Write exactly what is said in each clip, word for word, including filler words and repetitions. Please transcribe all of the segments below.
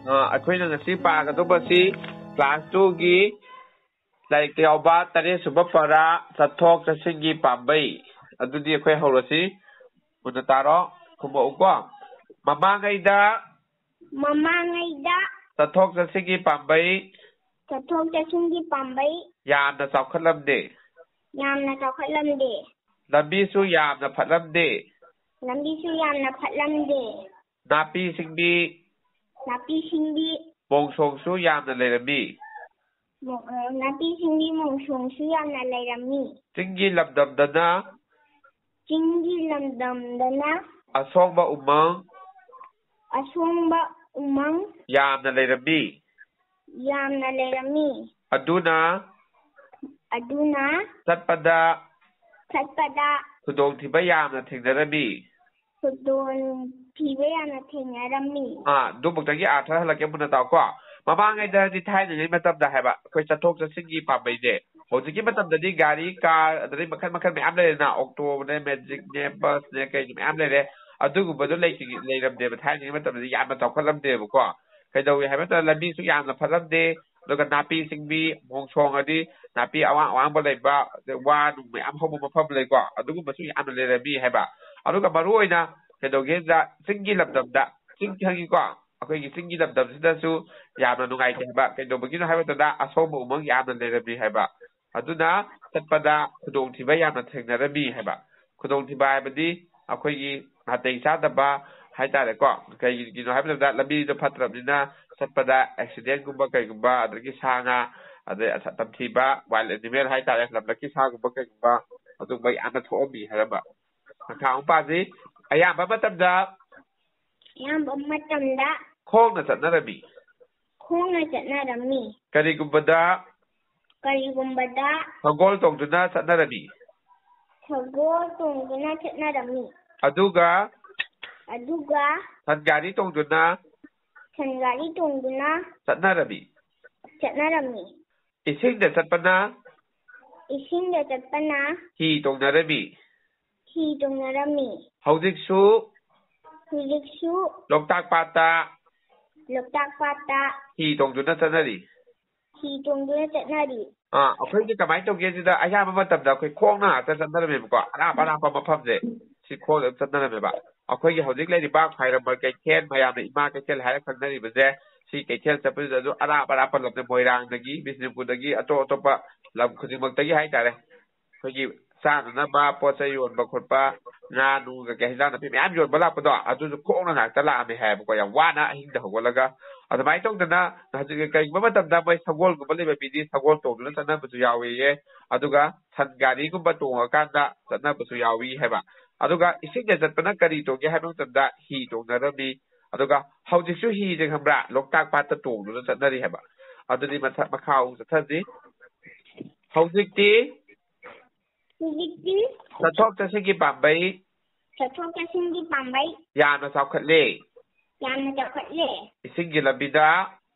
ꯑ, ꯑꯩꯈꯣꯏꯅ ꯉꯁꯤ ꯄꯥꯒꯗꯧꯕꯁꯤ class two ꯒꯤ ꯂꯥꯏꯔꯤꯛꯇ ꯌꯥꯎꯕ ꯇꯔꯦꯠ ꯁꯨꯕ ꯄꯔꯥ, ꯆꯠꯊꯣꯛ ꯆꯠꯁꯤꯟꯒꯤ ꯄꯥꯝꯕꯩ꯫ ꯑꯗꯨꯗꯤ ꯑꯩꯈꯣꯏ ꯍꯧꯔꯁꯤ꯫ ꯃꯨꯟꯅ ꯇꯥꯔꯣ, ꯈꯨꯝꯃꯛꯎꯀꯣ꯫ ꯃꯃꯥꯡꯉꯩꯗ ꯃꯃꯥꯡꯉꯩꯗ ꯆꯠꯊꯣꯛ ꯆꯠꯁꯤꯟꯒꯤ ꯄꯥꯝꯕꯩ ꯆꯠꯊꯣꯛ ꯆꯠꯁꯤꯟꯒꯤ ꯄꯥꯝꯕꯩ ꯌꯥꯝꯅ ꯆꯥꯎꯈꯠꯂꯝꯗꯦ꯫ ꯌꯥꯝꯅ ꯆꯥꯎꯈꯠꯂꯝꯗꯦ꯫ ꯂꯝꯕꯤꯁꯨ ꯌꯥꯝꯅ ꯐꯠꯂꯝꯗꯦ꯫ ꯂꯝꯕꯤꯁꯨ ꯌꯥꯝꯅ ꯐꯠꯂꯝꯗꯦ꯫ ꯅꯥꯄꯤ ꯁꯤꯡꯕꯤ ꯅꯥꯄꯤ ꯁꯤꯡꯕꯤ ꯃꯣꯡꯁꯣꯡꯁꯨ ꯌꯥꯝꯅ ꯂꯩꯔꯝꯃꯤ꯫ ꯃꯣ-, ꯑ, ꯅꯥꯄꯤ ꯁꯤꯡꯕꯤ ꯃꯣꯡꯁꯣꯡꯁꯨ ꯌꯥꯝꯅ ꯂꯩꯔꯝꯃꯤ꯫ ꯆꯤꯡꯒꯤ ꯂꯝꯗꯝꯗꯅ ꯆꯤꯡꯒꯤ ꯂꯝꯗꯝꯗꯅ ꯑꯁꯣꯡꯕ ꯎꯃꯪ ꯑꯁꯣꯡꯕ ꯎꯃꯪ ꯌꯥꯝꯅ ꯂꯩꯔꯝꯃꯤ꯫ ꯌꯥꯝꯅ ꯂꯩꯔꯝꯃꯤ꯫ ꯑꯗꯨꯅ ꯑꯗꯨꯅ ꯆꯠꯄꯗ ꯆꯠꯄꯗ ꯈꯨꯗꯣꯡꯊꯤꯕ ꯌꯥꯝꯅ ꯊꯦꯡꯅꯔꯝꯃꯤ꯫ ꯈꯨꯗꯣꯡꯊꯤꯕ ꯌꯥꯝꯅ ꯊꯦꯡꯅꯔꯝꯃꯤ꯫ ꯑꯥ, ꯑꯗꯨꯃꯛꯇꯒꯤ ꯑꯥꯔꯊ ꯍꯜꯂꯛꯀꯦ, ꯃꯨꯟꯅ ꯇꯥꯎꯀꯣ꯫ ꯃꯃꯥꯡꯉꯩꯗꯗꯤ, ꯊꯥꯏꯅꯉꯩ ꯃꯇꯝꯗ ꯍꯥꯏꯕ, ꯑꯩꯈꯣꯏ ꯆꯠꯊꯣꯛ ꯆꯠꯁꯤꯟꯒꯤ ꯄꯥꯝꯕꯩꯁꯦ, ꯍꯧꯖꯤꯛꯀꯤ ꯃꯇꯝꯗꯗꯤ ꯒꯥꯔꯤ, car, ꯑꯗꯩ ꯃꯈꯜ ꯃꯈꯜ ꯃꯌꯥꯝ ꯂꯩꯔꯦꯅ, ꯑꯣꯛꯇꯣꯅꯦ, ꯃꯦꯖꯤꯛꯅꯦ, ꯕꯁꯅꯦ, ꯀꯩꯅꯦ ꯃꯌꯥꯝ ꯂꯩꯔꯦ꯫ ꯑꯗꯨꯒꯨꯝꯕꯗꯣ ꯂꯩꯇ꯭ꯔꯤ-, ꯂꯩꯔꯝꯗꯦꯕ, ꯊꯥꯏꯅꯉꯩ ꯃꯇꯝꯗꯗꯤ ꯌꯥꯝꯅ ꯆꯥꯎꯈꯠꯂꯝꯗꯦꯕꯀꯣ꯫ ꯀꯩꯗꯧꯏ ꯍꯥꯏꯕ ꯃꯇꯝꯗ ꯂꯝꯕꯤꯁꯨ ꯌꯥꯝꯅ ꯐꯠꯂꯝꯗꯦ, ꯑꯗꯨꯒ ꯅꯥꯄꯤ ꯁꯤꯡꯕꯤ, ꯃꯣꯡꯁꯣꯡ ꯑꯗꯤ ꯅꯥꯄꯤ ꯑꯋꯥꯡ ꯑꯋꯥꯡꯕ ꯂꯩꯕ, ꯑꯗꯩ ꯋꯥ ꯅꯨꯡ ꯃꯌꯥꯝ ꯍꯧꯕ ꯃꯐꯝ ꯂꯩꯀꯣ, ꯑꯗꯨꯒꯨꯝꯕꯁꯨ ꯌꯥꯝꯅ ꯂꯩꯔꯝꯃꯤ ꯍꯥꯏꯕ꯫ ꯑꯗꯨꯒ ꯃꯔꯨ ꯑꯣꯏꯅ ꯀꯩꯗꯧꯒꯦꯗ, ꯆꯤꯡꯒꯤ ꯂꯝꯗꯝꯗ, ꯆꯤꯡ ꯈꯪꯉꯤꯀꯣ, ꯑꯩꯈꯣꯏꯒꯤ ꯆꯤꯡꯒꯤ ꯂꯝꯗꯝꯁꯤꯗꯁꯨ ꯌꯥꯝꯅ ꯅꯨꯡꯉꯥꯏꯇꯦ ꯍꯥꯏꯕ꯫ ꯀꯩꯗꯧꯕꯒꯤꯅꯣ ꯍꯥꯏꯕ ꯃꯇꯝꯗ ꯑꯁꯣꯡꯕ ꯎꯃꯪ ꯌꯥꯝꯅ ꯂꯩꯔꯝꯃꯤ ꯍꯥꯏꯕ꯫ ꯑꯗꯨꯅ ꯆꯠꯄꯗ ꯈꯨꯗꯣꯡꯊꯤꯕ ꯌꯥꯝꯅ ꯊꯦꯡꯅꯔꯝꯃꯤ ꯍꯥꯏꯕ꯫ ꯈꯨꯗꯣꯡꯊꯤꯕ ꯍꯥꯏꯕꯗꯤ ꯑꯩꯈꯣꯏꯒꯤ ꯅꯥꯇꯩ ꯆꯥꯗꯕ ꯍꯥꯏꯇꯥꯔꯦꯀꯣ꯫ ꯀꯩꯒꯤꯅꯣ ꯍꯥꯏꯕ ꯃꯇꯝꯗ ꯂꯝꯕꯤꯗꯣ ꯐꯠꯇ꯭ꯔꯕꯅꯤꯅ ꯆꯠꯄꯗ accident ꯀꯨꯝꯕ ꯀꯩꯒꯨꯝꯕ, ꯑꯗꯒꯤ ꯁꯥ ꯉꯥ, ꯑꯗꯩ ꯑꯁ-, ꯇꯝꯊꯤꯕ, wild animal ꯍꯥꯏꯇꯥꯔꯦ, ꯂꯝꯂꯛꯀꯤ ꯁꯥꯒꯨꯝꯕ ꯀꯩꯒꯨꯝꯕ, ꯑꯗꯨꯒꯨꯝꯕ ꯌꯥꯝꯅ ꯊꯣꯛꯑꯝꯃꯤ ꯍꯥꯏꯔꯝꯕ꯫ ꯃꯈꯥ ꯑꯃꯨꯛ ꯄꯥꯁꯤ꯫ ꯑꯌꯥꯝꯕ ꯃꯇꯝꯗ ꯑꯌꯥꯝꯕ ꯃꯇꯝꯗ ꯈꯣꯡꯅ ꯆꯠꯅꯔꯝꯃꯤ꯫ ꯈꯣꯡꯅ ꯆꯠꯅꯔꯝꯃꯤ꯫ ꯀꯔꯤꯒꯨꯝꯕꯗ ꯀꯔꯤꯒꯨꯝꯕꯗ ꯁꯒꯣꯜ ꯇꯣꯡꯗꯨꯅ ꯆꯠꯅꯔꯝꯃꯤ꯫ ꯁꯒꯣꯜ ꯇꯣꯡꯗꯨꯅ ꯆꯠꯅꯔꯝꯃꯤ꯫ ꯑꯗꯨꯒ ꯑꯗꯨꯒ ꯁꯟ ꯒꯥꯔꯤ ꯇꯣꯡꯗꯨꯅ ꯁꯟ ꯒꯥꯔꯤ ꯇꯣꯡꯗꯨꯅ ꯆꯠꯅꯔꯝꯃꯤ꯫ ꯆꯠꯅꯔꯝꯃꯤ꯫ ꯏꯁꯤꯡꯗ ꯆꯠꯄꯅ ꯏꯁꯤꯡꯗ ꯆꯠꯄꯅ ꯍꯤ ꯇꯣꯡꯅꯔꯝꯃꯤ꯫ ꯍꯤ ꯇꯣꯡꯅꯔꯝꯃꯤ꯫ ꯍꯧꯖꯤꯛꯁꯨ ꯍꯧꯖꯤꯛꯁꯨ ꯂꯣꯛꯇꯥꯛ ꯄꯥꯠꯇ ꯂꯣꯛꯇꯥꯛ ꯄꯥꯠꯇ ꯍꯤ ꯇꯣꯡꯗꯨꯅ ꯆꯠꯅꯔꯤ꯫ ꯍꯤ ꯇꯣꯡꯗꯨꯅ ꯆꯠꯅꯔꯤ꯫ ꯑꯥ, ꯑꯩꯈꯣꯏꯁꯦ ꯀꯃꯥꯏꯅ ꯇꯧꯒꯦ ꯁꯤꯗ, ꯑꯌꯥꯝꯕ ꯃꯇꯝꯗ ꯑꯩꯈꯣꯏ ꯈꯣꯡꯅ ꯉꯥꯛꯇ ꯆꯠꯅꯔꯝꯃꯦꯕꯀꯣ꯫ ꯑꯔꯥꯞ ꯑꯔꯥꯞꯄ ꯃꯐꯝꯁꯦ ꯁꯤ ꯈꯣꯡꯅ ꯑꯗꯨꯝ ꯆꯠꯅꯔꯝꯃꯦꯕ꯫ ꯑꯩꯈꯣꯏꯒꯤ ꯍꯧꯖꯤꯛ ꯂꯩꯔꯤꯕ ꯈ꯭ꯋꯥꯏꯔꯝꯕꯟ ꯀꯩꯊꯦꯜ, ꯃꯌꯥꯝꯅ ꯏꯃꯥ ꯀꯩꯊꯦꯜ ꯍꯥꯏꯔ ꯈꯪꯅꯔꯤꯕꯁꯦ, ꯁꯤ ꯀꯩꯊꯦꯜ ꯆꯠꯄꯁꯤꯗꯁꯨ ꯑꯔꯥꯞ ꯑꯔꯥꯞꯄ ꯂꯝꯗ, ꯃꯣꯏꯔꯥꯡꯗꯒꯤ, ꯕꯤꯁꯅꯨꯄꯨꯔꯗꯒꯤ, ꯑꯇꯣꯞ ꯑꯇꯣꯞꯄ ꯂꯝ ꯈꯨꯗꯤꯡꯃꯛꯇꯒꯤ ꯍꯥꯏꯇꯥꯔꯦ, ꯑꯩꯈꯣꯏꯒꯤ ꯆꯥꯅꯅꯕ ꯄꯣꯠ ꯆꯩ ꯌꯣꯟꯕ ꯈꯣꯠꯄ, ꯉꯥ ꯅꯨꯡ ꯀꯩꯀꯩ, ꯍꯦꯟꯖꯥꯡ ꯅꯥꯄꯤ ꯃꯌꯥꯝ ꯌꯣꯟꯕ ꯂꯥꯛꯄꯗꯣ, ꯑꯗꯨꯁꯨ ꯈꯣꯡꯅ ꯉꯥꯛꯇ ꯂꯥꯛꯑꯝꯃꯦ ꯍꯥꯏꯌꯦꯕꯀꯣ꯫ ꯌꯥꯝ ꯋꯥꯅ ꯑꯍꯤꯡꯗ ꯍꯧꯒꯠꯂꯒ꯫ ꯑꯗꯨꯃꯥꯏꯅ ꯇꯧꯗꯅ ꯍꯧꯖꯤꯛ ꯀꯔꯤꯒꯨꯝꯕ ꯃꯇꯝꯗ ꯃꯣꯏ ꯁꯒꯣꯜꯒꯨꯝꯕ ꯂꯩꯕ ꯃꯤꯗꯤ ꯁꯒꯣꯜ ꯇꯣꯡꯗꯨꯅ ꯆꯠꯅꯕꯁꯨ ꯌꯥꯎꯏꯌꯦ꯫ ꯑꯗꯨꯒ ꯁꯟ ꯒꯥꯔꯤꯒꯨꯝꯕ ꯇꯣꯡꯉꯀꯥꯟꯗ ꯆꯠꯅꯕꯁꯨ ꯌꯥꯎꯏ ꯍꯥꯏꯕ꯫ ꯑꯗꯨꯒ ꯏꯁꯤꯡꯗ ꯆꯠꯄꯅ ꯀꯔꯤ ꯇꯣꯡꯒꯦ ꯍꯥꯏꯕ ꯃꯇꯝꯗ ꯍꯤ ꯇꯣꯡꯅꯔꯝꯃꯤ꯫ ꯑꯗꯨꯒ ꯍꯧꯖꯤꯛꯁꯨ ꯍꯤꯁꯦ ꯈꯪꯕ꯭ꯔꯥ, ꯂꯣꯛꯇꯥꯛ ꯄꯥꯠꯇ ꯇꯣꯡꯗꯨꯅ ꯆꯠꯅꯔꯤ ꯍꯥꯏꯕ꯫ ꯑꯗꯨꯗꯤ ꯃꯊꯛ ꯃꯈꯥ ꯑꯃꯨꯛ ꯆꯠꯊꯁꯤ꯫ ꯍꯧꯖꯤꯛꯇꯤ ꯍꯧꯖꯤꯛꯇꯤ ꯆꯠꯊꯣꯛ ꯆꯠꯁꯤꯟꯒꯤ ꯄꯥꯝꯕꯩ ꯆꯠꯊꯣꯛ ꯆꯠꯁꯤꯟꯒꯤ ꯄꯥꯝꯕꯩ ꯌꯥꯝꯅ ꯆꯥꯎꯈꯠꯂꯦ꯫ ꯌꯥꯝꯅ ꯆꯥꯎꯈꯠꯂꯦ꯫ ꯏꯁꯤꯡꯒꯤ ꯂꯝꯕꯤꯗ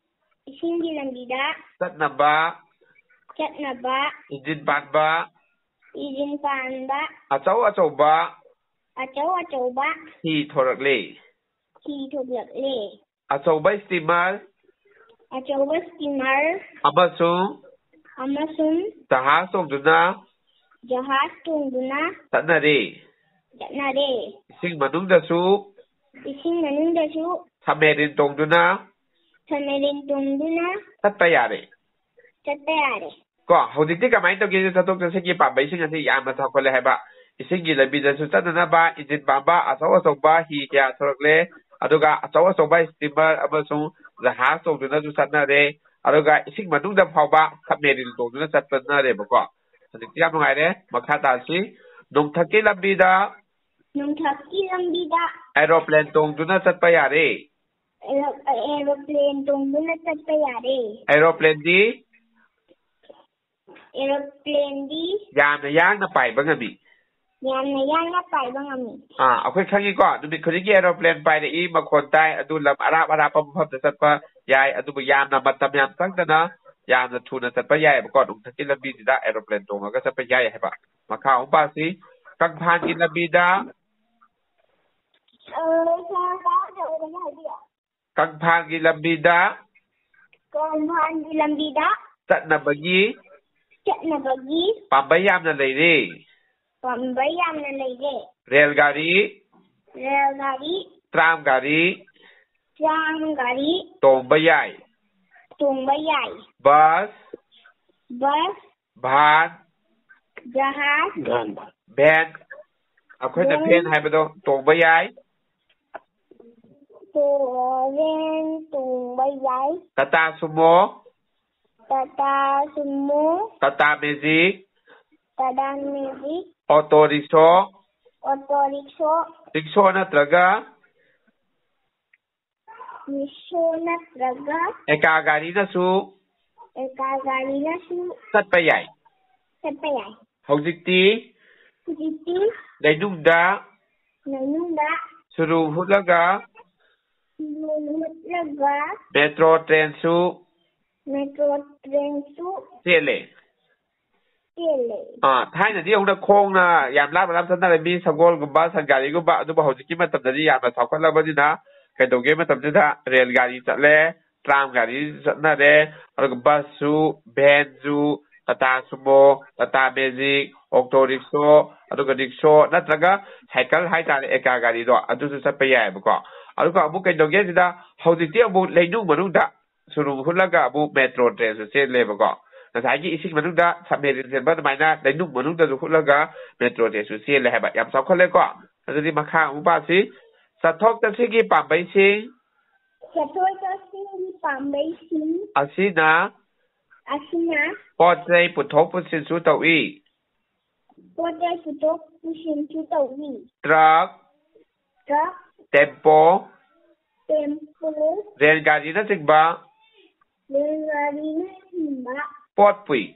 ꯏꯁꯤꯡꯒꯤ ꯂꯝꯕꯤꯗ ꯆꯠꯅꯕ ꯆꯠꯅꯕ ꯏꯟꯖꯤꯟ ꯄꯥꯟꯕ ꯏꯟꯖꯤꯟ ꯄꯥꯟꯕ ꯑꯆꯧ ꯑꯆꯧꯕ ꯑꯆꯧ ꯑꯆꯧꯕ ꯍꯤ ꯊꯣꯔꯛꯂꯦ꯫ ꯍꯤ ꯊꯣꯛꯂꯛꯂꯦ꯫ ꯑꯆꯧꯕ ꯏꯁꯇꯤꯃꯔ ꯑꯆꯧꯕ ꯏꯁꯇꯤꯃꯔ ꯑꯃꯁꯨꯡ ꯑꯃꯁꯨꯡ ꯖꯍꯥꯖ ꯇꯣꯡꯗꯨꯅ ꯖꯍꯥꯖ ꯇꯣꯡꯗꯨꯅ ꯆꯠꯅꯔꯦ꯫ ꯆꯠꯅꯔꯦ꯫ ꯏꯁꯤꯡ ꯃꯅꯨꯡꯗꯁꯨ ꯏꯁꯤꯡ ꯃꯅꯨꯡꯗꯁꯨ ꯁꯕꯃꯦꯔꯤꯟ ꯇꯣꯡꯗꯨꯅ ꯁꯕꯃꯦꯔꯤꯟ ꯇꯣꯡꯗꯨꯅ ꯆꯠꯄ ꯌꯥꯔꯦ꯫ ꯆꯠꯄ ꯌꯥꯔꯦ꯫ ꯀꯣ, ꯍꯧꯖꯤꯛꯇꯤ ꯀꯃꯥꯏꯅ ꯇꯧꯒꯦ? ꯆꯠꯊꯣꯛ ꯆꯠꯁꯤꯟꯒꯤ ꯄꯥꯝꯕꯩꯁꯤꯡ ꯑꯁꯤ ꯌꯥꯝꯅ ꯆꯥꯎꯈꯠꯂꯦ ꯍꯥꯏꯕ꯫ ꯏꯁꯤꯡꯒꯤ ꯂꯝꯕꯤꯗꯁꯨ ꯆꯠꯅꯅꯕ ꯏꯟꯖꯤꯟ ꯄꯥꯟꯕ ꯑꯆꯧ ꯑꯆꯧꯕ ꯍꯤ ꯀꯌꯥ ꯊꯣꯔꯛꯂꯦ꯫ ꯑꯗꯨꯒ ꯑꯆꯧ ꯑꯆꯧꯕ ꯏꯁꯇꯤꯃꯔ ꯑꯃꯁꯨꯡ ꯖꯍꯥꯖ ꯇꯣꯡꯗꯨꯅꯁꯨ ꯆꯠꯅꯔꯦ꯫ ꯑꯗꯨꯒ ꯏꯁꯤꯡ ꯃꯅꯨꯡꯗ ꯐꯥꯎꯕ ꯁꯕꯃꯦꯔꯤꯟ ꯇꯣꯡꯗꯨꯅ ꯆꯠꯅꯔꯦꯕꯀꯣ꯫ ꯍꯧꯖꯤꯛꯇꯤ ꯌꯥꯝ ꯅꯨꯡꯉꯥꯏꯔꯦ꯫ ꯃꯈꯥ ꯇꯥꯁꯤ꯫ ꯅꯣꯡꯊꯛꯀꯤ ꯂꯝꯕꯤꯗ ꯅꯣꯡꯊꯛꯀꯤ ꯂꯝꯕꯤꯗ ꯑꯦꯔꯣꯄ꯭ꯂꯦꯟ ꯇꯣꯡꯗꯨꯅ ꯆꯠꯄ ꯌꯥꯔꯦ꯫ ꯑꯦꯔꯣ- ꯑꯦꯔꯣꯄ꯭ꯂꯦꯟ ꯇꯣꯡꯗꯨꯅ ꯆꯠꯄ ꯌꯥꯔꯦ꯫ ꯑꯦꯔꯣꯄ꯭ꯂꯦꯟꯗꯤ ꯑꯦꯔꯣꯄ꯭ꯂꯦꯟꯗꯤ ꯌꯥꯝꯅ ꯌꯥꯡꯅ ꯄꯥꯏꯕ ꯉꯝꯃꯤ꯫ ꯌꯥꯝꯅ ꯌꯥꯡꯅ ꯄꯥꯏꯕ ꯉꯝꯃꯤ꯫ ꯑꯥ, ꯑꯩꯈꯣꯏ ꯈꯪꯉꯤꯀꯣ, ꯅꯨꯃꯤꯠ ꯈꯨꯗꯤꯡꯒꯤ ꯑꯦꯔꯣꯄ꯭ꯂꯦꯟ ꯄꯥꯏꯔꯛꯏ, ꯃꯈꯣꯟ ꯇꯥꯏ, ꯑꯗꯨ ꯂꯝ ꯑꯔꯥꯞ ꯑꯔꯥꯞꯄ ꯃꯐꯝꯗ ꯆꯠꯄ ꯌꯥꯏ, ꯑꯗꯨꯕꯨ ꯌꯥꯝꯅ ꯃꯇꯝ ꯌꯥꯝ ꯆꯪꯗꯅ ꯌꯥꯝꯅ ꯊꯨꯅ ꯆꯠꯄ ꯌꯥꯏꯑꯕꯀꯣ ꯅꯣꯡꯊꯛꯀꯤ ꯂꯝꯕꯤꯁꯤꯗ ꯑꯦꯔꯣꯄ꯭ꯂꯦꯟ ꯇꯣꯡꯉꯒ ꯆꯠꯄ ꯌꯥꯏ ꯍꯥꯏꯕ꯫ ꯃꯈꯥ ꯑꯃꯨꯛ ꯄꯥꯁꯤ꯫ ꯀꯪꯐꯥꯟꯒꯤ ꯂꯝꯕꯤꯗ ꯑ, ꯁꯥꯔ, ꯇꯥꯗ꯭ꯔꯕꯅꯦ, ꯍꯥꯏꯕꯤꯌꯣ꯫ ꯀꯪꯐꯥꯜꯒꯤ ꯂꯝꯕꯤꯗ ꯀꯪꯐꯥꯜꯒꯤ ꯂꯝꯕꯤꯗ ꯆꯠꯅꯕꯒꯤ ꯆꯠꯅꯕꯒꯤ ꯄꯥꯝꯕꯩ ꯌꯥꯝꯅ ꯂꯩꯔꯦ꯫ ꯄꯥꯝꯕꯩ ꯌꯥꯝꯅ ꯂꯩꯔꯦ꯫ ꯔꯦꯜ ꯒꯥꯔꯤ, ꯔꯦꯜ ꯒꯥꯔꯤ, ꯇ꯭ꯔꯥꯝ ꯒꯥꯔꯤ, ꯇ꯭ꯔꯥꯝ ꯒꯥꯔꯤ ꯇꯣꯡꯕ ꯌꯥꯏ꯫ ꯇꯣꯡꯕ ꯌꯥꯏ꯫ ꯕꯁ, ꯕꯁ, ꯚꯥꯟ, ꯖꯍꯥꯖ, ꯚꯥꯟ, ꯚꯥꯟ꯫ ꯚꯦꯟ, ꯑꯩꯈꯣꯏꯅ ꯚꯦꯟ꯫ ꯚꯦꯟ ꯍꯥꯏꯕꯗꯣ ꯇꯣꯡꯕ ꯌꯥꯏ꯫ ꯇꯣ-, ꯚꯦꯟ ꯇꯣꯡꯕ ꯌꯥꯏ꯫ Tata Sumo, Tata Sumo, Tata Magic, Tata Magic, auto rickshaw, auto rickshaw, rickshaw ꯅꯠꯇ꯭ꯔꯒ ꯔꯤꯛꯁꯣ ꯅꯠꯇ꯭ꯔꯒ ꯑꯦꯀꯥ ꯒꯥꯔꯤꯅꯁꯨ ꯑꯦꯀꯥ ꯒꯥꯔꯤꯅꯁꯨ ꯆꯠꯄ ꯌꯥꯏ꯫ ꯆꯠꯄ ꯌꯥꯏ꯫ ꯍꯧꯖꯤꯛꯇꯤ ꯍꯧꯖꯤꯛꯇꯤ ꯂꯩꯅꯨꯡꯗ ꯂꯩꯅꯨꯡꯗ ꯁꯨꯔꯨ ꯍꯨꯠꯂꯒ ꯁꯨꯔꯨ ꯍꯨꯠꯂꯒ ꯃꯦꯇ꯭ꯔꯣ ꯇ꯭ꯔꯦꯟꯁꯨ ꯃꯦꯇ꯭ꯔꯣ ꯇ꯭ꯔꯦꯟꯁꯨ ꯆꯦꯜꯂꯦ꯫ ꯆꯦꯜꯂꯦ꯫ ꯑꯥ, ꯊꯥꯏꯅꯗꯤ ꯍꯧꯅ ꯈꯣꯡꯅ ꯌꯥꯝ ꯂꯥꯞꯅ ꯂꯥꯞꯅ ꯆꯠꯅꯔꯝꯃꯤ, ꯁꯒꯣꯜꯒꯨꯝꯕ, ꯁꯟ ꯒꯥꯔꯤꯒꯨꯝꯕ, ꯑꯗꯨꯕꯨ ꯍꯧꯖꯤꯛꯀꯤ ꯃꯇꯝꯗꯗꯤ ꯌꯥꯝꯅ ꯆꯥꯎꯈꯠꯂꯕꯅꯤꯅ ꯀꯩꯗꯧꯒꯦ ꯃꯇꯝꯁꯤꯗ ꯔꯦꯜ ꯒꯥꯔꯤ ꯆꯠꯂꯦ, ꯇ꯭ꯔꯥꯝ ꯒꯥꯔꯤ ꯆꯠꯅꯔꯦ, ꯑꯗꯨꯒ ꯕꯁꯁꯨ, ꯚꯦꯟꯁꯨ, Tata Sumo, Tata Magic, auto rickshaw, ꯑꯗꯨꯒ ꯔꯤꯛꯁꯣ ꯅꯠꯇ꯭ꯔꯒ ꯁꯥꯏꯀꯜ ꯍꯥꯏꯇꯥꯔꯦ, ꯑꯦꯀꯥ ꯒꯥꯔꯤꯗꯣ, ꯑꯗꯨꯁꯨ ꯆꯠꯄ ꯌꯥꯏꯑꯕꯀꯣ꯫ ꯑꯗꯨꯒ ꯑꯃꯨꯛ ꯀꯩꯗꯧꯒꯦ ꯁꯤꯗ ꯍꯧꯖꯤꯛꯇꯤ ꯑꯃꯨꯛ ꯂꯩꯅꯨꯡ ꯃꯅꯨꯡꯗ ꯁꯨꯔꯨꯡ ꯍꯨꯠꯂꯒ ꯑꯃꯨꯛ ꯃꯦꯇ꯭ꯔꯣ ꯇ꯭ꯔꯦꯟꯁꯨ ꯆꯦꯜꯂꯦꯕꯀꯣ꯫ ꯉꯁꯥꯏꯒꯤ ꯏꯁꯤꯡ ꯃꯅꯨꯡꯗ ꯁꯕꯃꯦꯔꯤꯟ ꯆꯦꯟꯕ ꯑꯗꯨꯃꯥꯏꯅ ꯂꯩꯅꯨꯡ ꯃꯅꯨꯡꯗꯁꯨ ꯍꯨꯠꯂꯒ ꯃꯦꯇ꯭ꯔꯣ ꯇ꯭ꯔꯦꯟꯁꯨ ꯆꯦꯜꯂꯦ ꯍꯥꯏꯕ꯫ ꯌꯥꯝ ꯆꯥꯎꯈꯠꯂꯦꯀꯣ꯫ ꯑꯗꯨꯗꯤ ꯃꯈꯥ ꯑꯃꯨꯛ ꯄꯥꯁꯤ꯫ ꯆꯠꯊꯣꯛ ꯆꯠꯁꯤꯟꯒꯤ ꯄꯥꯝꯕꯩꯁꯤꯡ ꯆꯠꯊꯣꯛ ꯆꯠꯁꯤꯟꯒꯤ ꯄꯥꯝꯕꯩꯁꯤꯡ ꯑꯁꯤꯅ ꯑꯁꯤꯅ ꯄꯣꯠ ꯆꯩ ꯄꯨꯊꯣꯛ ꯄꯨꯁꯤꯟꯁꯨ ꯇꯧꯏ꯫ ꯄꯣꯠ ꯆꯩ ꯄꯨꯊꯣꯛ ꯄꯨꯁꯤꯟꯁꯨ ꯇꯧꯏ꯫ Truck, truck, tempo, tempo, rail ꯒꯥꯔꯤꯅꯆꯤꯡꯕ rail ꯒꯥꯔꯤꯅꯆꯤꯡꯕ ꯄꯣꯠ ꯄꯨꯏ꯫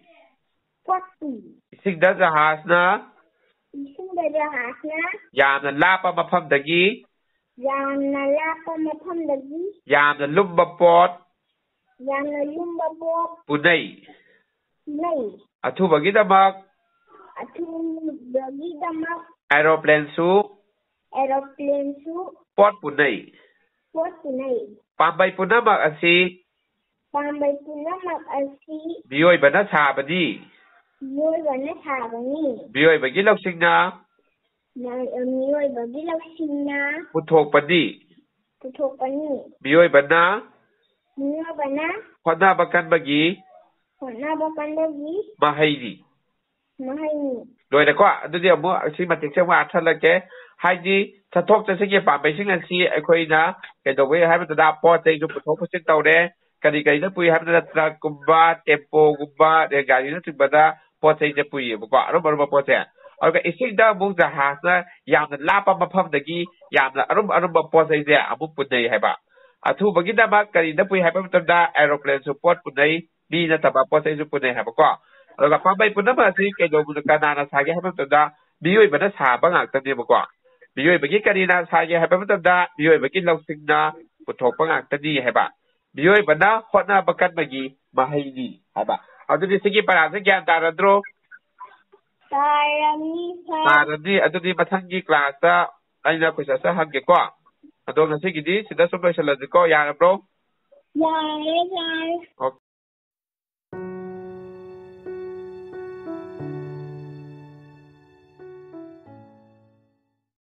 ꯄꯣꯠ ꯄꯨꯏ꯫ ꯏꯁꯤꯡꯗ ꯖꯍꯥꯖꯅ ꯏꯁꯤꯡꯗ ꯖꯍꯥꯖꯅ ꯌꯥꯝꯅ ꯂꯥꯞꯄ ꯃꯐꯝꯗꯒꯤ ꯌꯥꯝꯅ ꯂꯥꯞꯄ ꯃꯐꯝꯗꯒꯤ ꯌꯥꯝꯅ ꯂꯨꯝꯕ ꯄꯣꯠ ꯌꯥꯝꯅ ꯂꯨꯝꯕ ꯄꯣꯠ ꯄꯨꯅꯩ꯫ ꯄꯨꯅꯩ꯫ ꯑꯊꯨꯕꯒꯤꯗꯃꯛ ꯑꯊꯨꯕꯒꯤꯗꯃꯛ ꯑꯦꯔꯣꯄ꯭ꯂꯦꯟꯁꯨ ꯑꯦꯔꯣꯄ꯭ꯂꯦꯟꯁꯨ ꯄꯣꯠ ꯄꯨꯅꯩ꯫ ꯄꯣꯠ ꯄꯨꯅꯩ꯫ ꯄꯥꯝꯕꯩ ꯄꯨꯝꯅꯃꯛ ꯑꯁꯤ ꯄꯥꯝꯕꯩ ꯄꯨꯝꯅꯃꯛ ꯑꯁꯤ ꯃꯤꯑꯣꯏꯕꯅ ꯁꯥꯕꯅꯤ꯫ ꯃꯤꯑꯣꯏꯕꯅ ꯁꯥꯕꯅꯤ꯫ ꯃꯤꯑꯣꯏꯕꯒꯤ ꯂꯧꯁꯤꯡꯅ ꯃ- ꯃꯤꯑꯣꯏꯕꯒꯤ ꯂꯧꯁꯤꯡꯅ ꯄꯨꯊꯣꯛꯄꯅꯤ꯫ ꯄꯨꯊꯣꯛꯄꯅꯤ꯫ ꯃꯤꯑꯣꯏꯕꯅ ꯃꯤꯑꯣꯏꯕꯅ ꯍꯣꯠꯅꯕ ꯀꯟꯕꯒꯤ ꯍꯣꯠꯅꯕ ꯀꯟꯕꯒꯤ ꯃꯍꯩꯅꯤ꯫ ꯃꯍꯩꯅꯤ꯫ ꯂꯣꯏꯔꯦꯀꯣ? ꯑꯗꯨꯗꯤ ꯑꯃꯨꯛ ꯑꯁꯤ ꯃꯇꯤꯛꯁꯦ ꯑꯃꯨꯛ ꯑꯥꯊꯜꯂꯛꯀꯦ꯫ ꯍꯥꯏꯗꯤ ꯆꯠꯊꯣꯛ ꯆꯠꯁꯤꯟꯒꯤ ꯄꯥꯝꯕꯩꯁꯤꯡ ꯑꯁꯤ ꯑꯩꯈꯣꯏꯅ ꯀꯩꯗꯧꯕꯩ ꯍꯥꯏꯕ ꯃꯇꯝꯗ ꯄꯣꯠ ꯆꯩꯁꯨ ꯄꯨꯊꯣꯛ ꯄꯨꯁꯤꯟ ꯇꯧꯔꯦ꯫ ꯀꯔꯤ ꯀꯔꯤꯗ ꯄꯨꯏ ꯍꯥꯏꯕ ꯃꯇꯝꯗ ꯇ꯭ꯔꯛꯀꯨꯝꯕ, ꯇꯦꯝꯄꯣꯒꯨꯝꯕ, ꯔꯦꯜꯒꯥꯔꯤꯅꯆꯤꯡꯕꯗ ꯄꯣꯠ ꯆꯩꯁꯦ ꯄꯨꯏꯌꯦꯕꯀꯣ, ꯑꯔꯨꯝ ꯑꯔꯨꯝꯕ ꯄꯣꯠꯁꯦ꯫ ꯑꯗꯨꯒ ꯏꯁꯤꯡꯗ ꯑꯃꯨꯛ ꯖꯍꯥꯖꯅ ꯌꯥꯝꯅ ꯂꯥꯞꯄ ꯃꯐꯝꯗꯒꯤ ꯌꯥꯝꯅ ꯑꯔꯨꯝ ꯑꯔꯨꯝꯕ ꯄꯣꯠ ꯆꯩꯁꯦ ꯑꯃꯨꯛ ꯄꯨꯅꯩ ꯍꯥꯏꯕ꯫ ꯑꯊꯨꯕꯒꯤꯗꯃꯛ ꯀꯔꯤꯗ ꯄꯨꯏ ꯍꯥꯏꯕ ꯃꯇꯝꯗ ꯑꯦꯔꯣꯄ꯭ꯂꯦꯟꯁꯨ ꯄꯣꯠ ꯄꯨꯅꯩ, ꯃꯤ ꯅꯠꯇꯕ ꯄꯣꯠ ꯆꯩꯁꯨ ꯄꯨꯅꯩ ꯍꯥꯏꯕꯀꯣ꯫ ꯑꯗꯨꯒ ꯄꯥꯝꯕꯩ ꯄꯨꯝꯅꯃꯛ ꯑꯁꯤ ꯀꯩꯗꯧꯕꯅꯣ, ꯀꯅꯥꯅ ꯁꯥꯒꯦ ꯍꯥꯏꯕ ꯃꯇꯝꯗ ꯃꯤꯑꯣꯏꯕꯅ ꯁꯥꯕ ꯉꯥꯛꯇꯅꯦꯕꯀꯣ꯫ ꯃꯤꯑꯣꯏꯕꯒꯤ ꯀꯔꯤꯅ ꯁꯥꯒꯦ ꯍꯥꯏꯕ ꯃꯇꯝꯗ ꯃꯤꯑꯣꯏꯕꯒꯤ ꯂꯧꯁꯤꯡꯅ ꯄꯨꯊꯣꯛꯄ ꯉꯥꯛꯇꯅꯤ ꯍꯥꯏꯕ꯫ ꯃꯤꯑꯣꯏꯕꯅ ꯍꯣꯠꯅꯕ ꯀꯟꯕꯒꯤ ꯃꯍꯩꯅꯤ ꯍꯥꯏꯕ꯫ ꯑꯗꯨꯗꯤ ꯁꯤꯒꯤ ꯄꯔꯥꯁꯦ ꯒ꯭ꯌꯥꯟ ꯇꯥꯔꯗ꯭ꯔꯣ? ꯇꯥꯔꯅꯤ ꯁꯥꯔ꯫ ꯇꯥꯔꯅꯤ꯫ ꯑꯗꯨꯗꯤ ꯃꯊꯪꯒꯤ ꯀ꯭ꯂꯥꯁꯇ ꯑꯩꯅ ꯀꯣꯏꯁꯟꯁꯦ ꯍꯪꯒꯦꯀꯣ꯫ ꯑꯗꯣ ꯉꯁꯤꯒꯤꯗꯤ ꯁꯤꯗ ꯁꯨꯝ ꯂꯣꯏꯁꯤꯜꯂꯁꯤꯀꯣ, ꯌꯥꯔꯕ꯭ꯔꯣ? ꯌꯥꯔꯦ ꯁꯥꯔ꯫